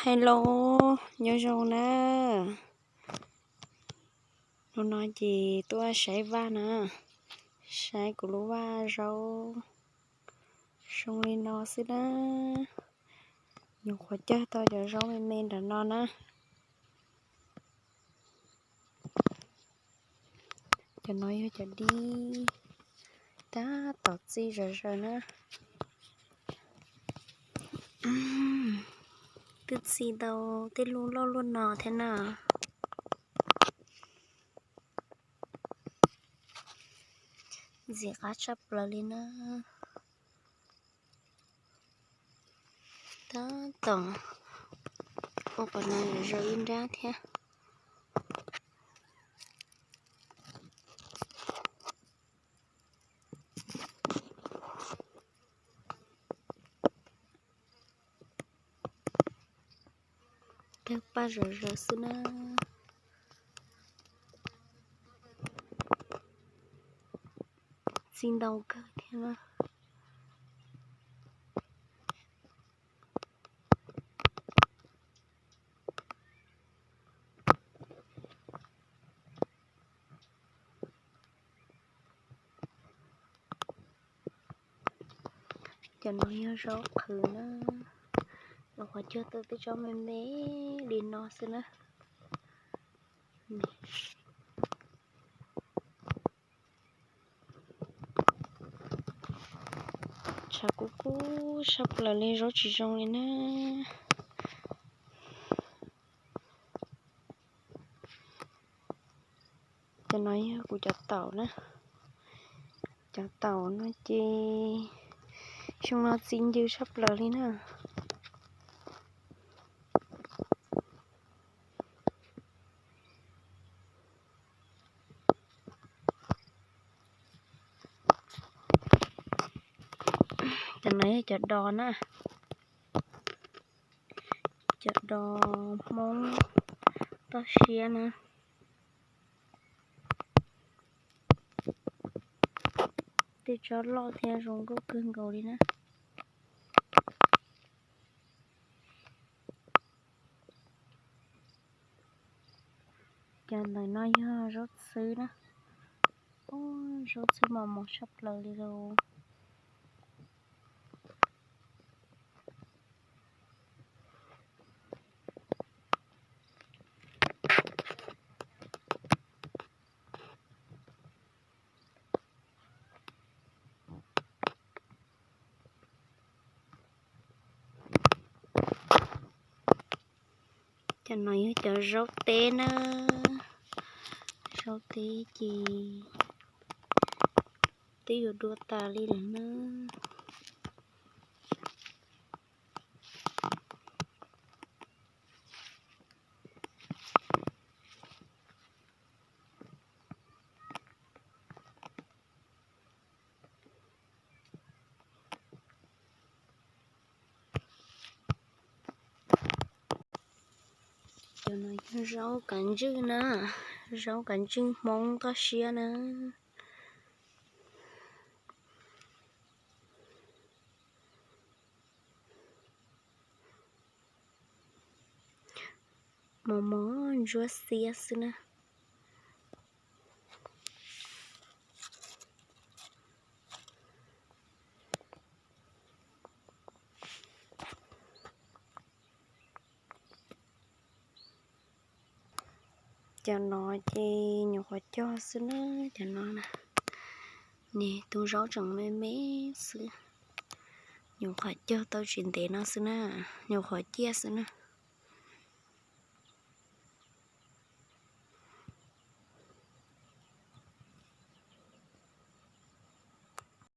Hello, nyob zoo na. Hnub no ces tuaj saib vaj na, saib kuv lub vaj zaub zoo li no xwb na. Nyuam qhuav cog tau cov zaub me me nram no na. Cov no yog cov dib tab tom txi zom zaws na. Twb txi tau tej lub loj luaj no thiab na. Ntxim qab tshaj plaws li na. Tab tom ua qhov no zom zaws ib nrab thiab. Tawg paj zom zaws xwb na. Txi ntau kawg thiab na. Cov no yog zaub qhwv na, nyuam qhuav cog tau tej tsob me me li no xwb na. Tshav kub kub sab plaws li, zaub tsis zoo li na. Cov no yog kuv cov taum na. Cov taum no ces xyoo no txi ncw sab plaws li na. Cov no yog cov dos na, cov dos Hmoob toj siab na. Tej tsob loj thiab zoo nkauj kawg nkaus li na. Cov ntawm no yog zaub txhwb na. Zaub txhwb mos mos tshaj plaws li lauj. Cov no yog cov zaub teb na. Zaub teb ces twb yuav dua tas li lawm na. Cov no yog zaub kav ntswj na, zaub kav ntswj Hmoob toj siab na. Mos mos ntsuab xiab xwb na. Cov no ces nyuam qhuav cog xwb na, cov no na. Nws tus zaub tseem me me xwb, nyuam qhuav cog tau tsis ntev no xwb na, nyuam qhuav ciaj xwb na.